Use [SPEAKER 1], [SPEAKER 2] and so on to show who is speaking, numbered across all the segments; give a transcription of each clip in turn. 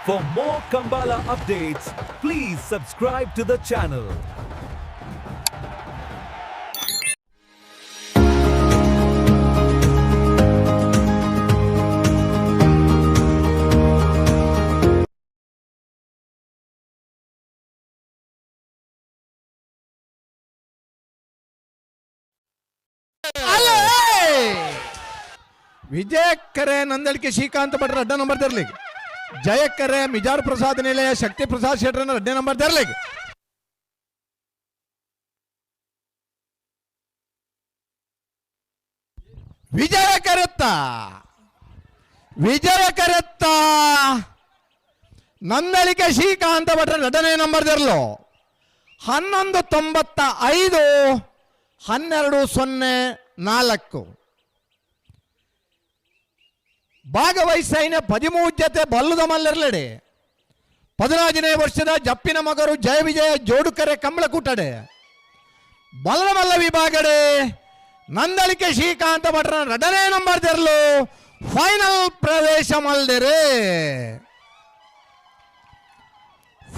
[SPEAKER 1] For more Kambala updates, please subscribe to the channel.
[SPEAKER 2] Vijayakare Nandalike Srikanth ಭಟ್ರ ಅಡ್ಡ number ತರ್ಲಿ. ಜಯಕರೆ Mijar Prasad ನಿಲಯ ಶಕ್ತಿ ಪ್ರಸಾದ್ ಶೆಟ್ಟರನ್ನ ಅಡ್ಡ ನಂಬರ್ ತರ್ಲಿ. ವಿಜಯ ಕರೆತ್ತ, ವಿಜಯ ಕರೆತ್ತ ನಂದಳಿಕೆ ಶ್ರೀಕಾಂತ ಭಟ್ರ ಎರಡನೇ ನಂಬರ್ ತೆರಲು. 11.95, 12.04. ಭಾಗವಹಿಸೈನ 13 ಜತೆ ಬಲ್ಲುದ ಮಲ್ಲರ್ಲೆಡೆ. 14ನೇ ವರ್ಷದ ಜಪ್ಪಿನ ಮಗರು ಜಯ ವಿಜಯ ಜೋಡುಕರೆ ಕಂಬಳಕೂಟಡೆ. ಬಲ್ಲದ ಮಲ್ಲ ವಿಭಾಗಡೆ ನಂದಳಿಕೆ ಶ್ರೀಕಾಂತ ಭಟ್ರ ಎರಡನೇ ನಂಬರ್ ತೆರಲು ಫೈನಲ್ ಪ್ರವೇಶ ಮಲ್ದಿರೆ.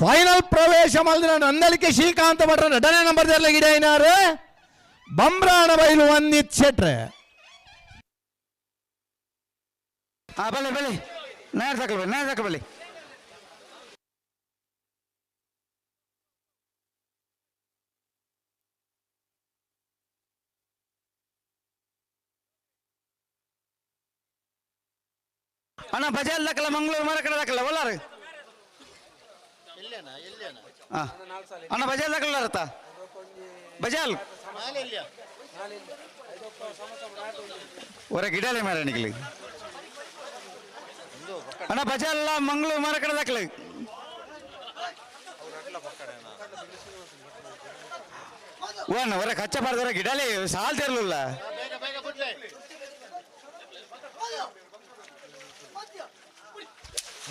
[SPEAKER 2] ಫೈನಲ್ ಪ್ರವೇಶ ಮಲ್ದಿನ ನಂದಳಿಕೆ ಶ್ರೀಕಾಂತ ಭಟ್ರ ಎರಡನೇ ನಂಬರ್ ತೆರಲು ಗಿಡ ಏನಾರು ಬಂಬ್ರಾಣ ಬೈಲು ವಂದಿತ್ ಶೆಟ್ರೆ.
[SPEAKER 3] ಹಾಂ, ಬನ್ನಿ ಬನ್ನಿ, ನೇರ ತಗೊಳ್ಳಿ, ನೇರ ತಗೊಳ್ಳಿ. ಅಣ್ಣ, ಬಜಾರ್ ದಾಖಲ, ಮಂಗಳೂರು ಮರ ಕಡೆ ದಾಖಲ ಒಲ್ಲಾರು. ಹಾಂ ಅಣ್ಣ, ಬಜಾರ್ ದಾಖಲ ಇರುತ್ತಾ ಬಜಾಲ್? ಒರ ಗಿಡಲೆ ಮಾರ ನಿಗಲಿ. ಅಣ್ಣ, ಬಜಾಲ ಮಂಗಳೂರು ಮರ ಕಡೆ ದಾಖಲೆ. ಓ ಅಣ್ಣ, ಹೊರ ಕಚ್ಚ ಬಾರ್ದರ ಗಿಡಲೆ ಸಾಲ್ ತೆರಲಿಲ್ಲ.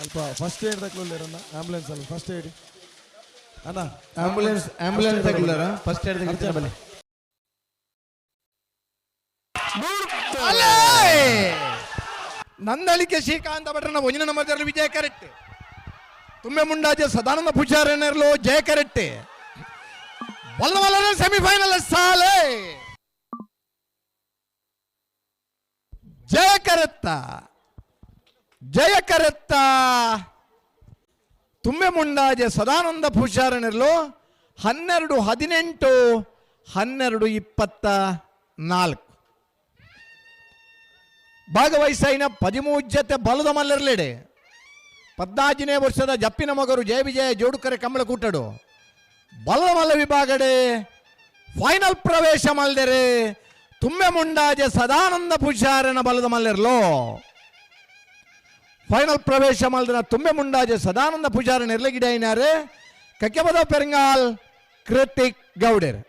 [SPEAKER 4] ಅಲ್ಪ ಫಸ್ಟ್ ಏಡ್ ತಗೊಳ್ಳಿರಣ್ಣ, ಆಂಬುಲೆನ್ಸ್ ಅಲ್ಲ, ಫಸ್ಟ್ ಏಡ್ ಅಣ್ಣ.
[SPEAKER 2] Ambulance, ambulance ತಗೊಳ್ಳಾರ? ಫಸ್ಟ್ ಏಡ್ ತಗೊಳ್ತಾರೆ ಬನ್ನಿ. ಅಲೇ! ನಂದಳಿಕೆ ಶ್ರೀಕಾಂತ ಭಟ್ರನ ಒಂದಿನ ನಂಬರ್ ವಿಜಯ ಕರೆಕ್ಟ್. ತುಂಬೆ ಮುಂಡಾಜೆ ಸದಾನಂದ ಪೂಜಾರನರ್ಲು ಜಯ ಕರೆಕ್ಟ್. ಬಲ್ಲ ಸೆಮಿಫೈನಲ್ ಸಾಲೆ. ಜಯ ಕರೆತ್ತ, ಜಯ ಕರೆತ್ತ ತುಂಬೆ ಮುಂಡಾಜೆ ಸದಾನಂದ ಪೂಜಾರನಿರ್ಲು 12.18, 12.24. ಭಾಗವಹಿಸೈನ 13 ಜತೆ ಬಲದ ಮಲ್ಲರ್ಲೆಡೆ. 14ನೇ ವರ್ಷದ ಜಪ್ಪಿನ ಮಗರು ಜಯ ವಿಜಯ ಜೋಡುಕರೆ ಕಂಬಳಕೂಟಡು. ಬಲದ ಮಲ್ಲ ವಿಭಾಗಡೆ ಫೈನಲ್ ಪ್ರವೇಶ ಮಲ್ದೆರೆ ತುಂಬೆ ಮುಂಡಾಜೆ ಸದಾನಂದ ಪೂಜಾರನ ಬಲದ ಮಲ್ಲೆರ್ಲೋ. ಫೈನಲ್ ಪ್ರವೇಶ ಮಲ್ದಿನ ತುಂಬೆ ಮುಂಡಾಜೆ ಸದಾನಂದ ಪೂಜಾರನ ಎರ್ಲಗಿಡ ಐನಾರೆ ಕಕ್ಕೆಬದ ಪೆರಂಗಾಲ್ ಕೃತಿಕ್ ಗೌಡರ್.